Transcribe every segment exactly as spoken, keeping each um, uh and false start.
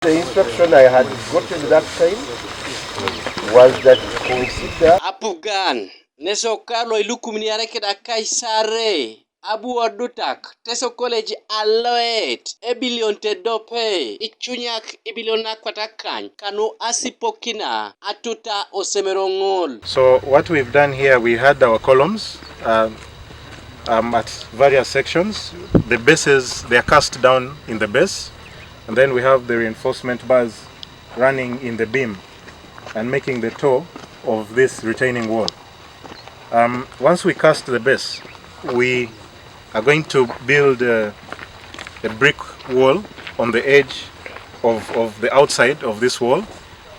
The instruction I had gotten that time was that consider Apugan, nesoka lo ilukumini are keda kaisare, abu odutak, teso college aloet, ebilion tedope, ichunyak ibilion nakwata kany, kanu asipokina, atuta osemero ŋol. So what we've done here, we had our columns, uh, um, at various sections. The bases, they are cast down in the base, and then we have the reinforcement bars running in the beam and making the toe of this retaining wall. Um, once we cast the base, we are going to build a, a brick wall on the edge of, of the outside of this wall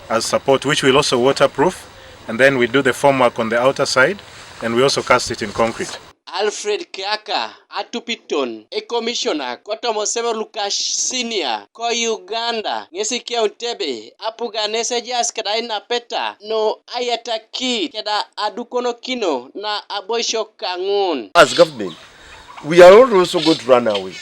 as support, which will also waterproof, and then we do the formwork on the outer side, and we also cast it in concrete. Alfred Kiaka, atupiton, ekomisiona kotomo sever luka sinia ko Uganda, ŋesi keun tebe apuga nesejas keda inapeta no ayatakit keda adukonokino na aboisio kaŋun. As government, we are not also going to run away.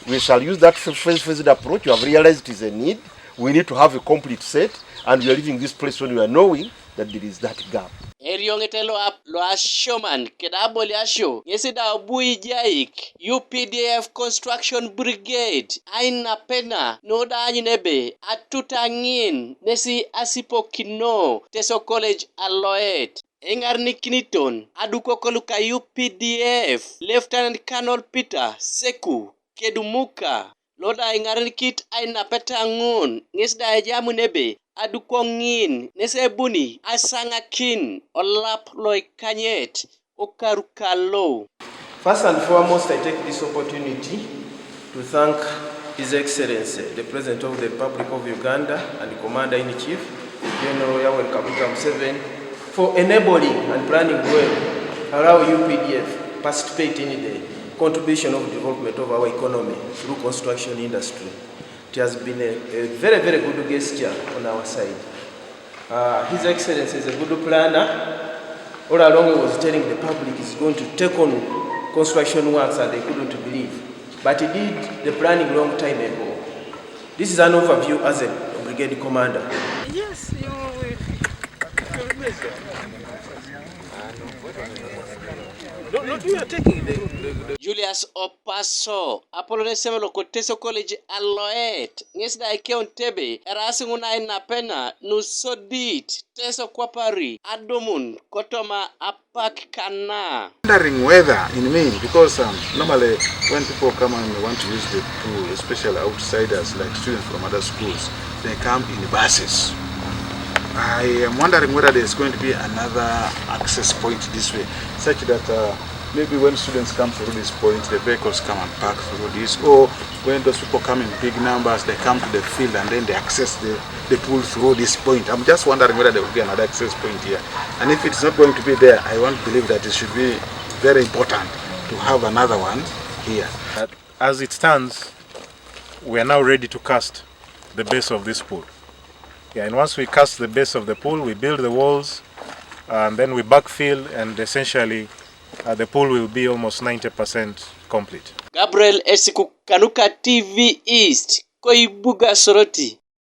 We shall use that phase-phased approach. You have realized it is a need. We need to have a complete set, and we are leaving this place when we are knowing that there is that gap. Erioŋete loap loasioman keda aboliasio ŋesi da obu ijaik U P D F Construction Brigade ainapena no da aanyun ebe atuta ŋin nesi asipokino Teso College aloet. Eŋarnikiniton adukok luka U P D F Lieutenant Colonel Peter Seku Kedumuka, lo da iŋarenikit ainapeta ŋun ŋes da ejamun ebe adukoŋin nes ebuni asaŋakin olap loikanyet okaru kalo. First and foremost, I take this opportunity to thank His Excellency, the President of the Republic of Uganda and Commander-in-Chief, General Yoweri Kaguta Museveni, for enabling and planning well allow U P D F participate in the contribution of development of our economy through construction industry. It has been a, a very, very good gesture on our side. Uh, His Excellency is a good planner. All along he was telling the public he's going to take on construction works and they couldn't believe. But he did the planning long time ago. This is an overview as a brigade commander. Yes, you will. No, no, you are taking the, the, the Julius Opaso, apolone semelo ko Teso College aloet, ŋes da ikeun tebe, erasi ŋun ainapena, nusodit, Teso kwapari, adumun, kotoma apak kana. Wondering whether in me, because um, normally when people come and want to use the pool, especially outsiders like students from other schools, they come in buses. I am wondering whether there is going to be another access point this way, such that uh, maybe when students come through this point, the vehicles come and park through this, or when those people come in big numbers, they come to the field and then they access the, the pool through this point. I'm just wondering whether there will be another access point here. And if it's not going to be there, I want to believe that it should be very important to have another one here. As it stands, we are now ready to cast the base of this pool. Yeah, and once we cast the base of the pool, we build the walls, and then we backfill, and essentially uh, the pool will be almost ninety percent complete. Gabriel Esiku kanuka T V East, ko ibuga Soroti.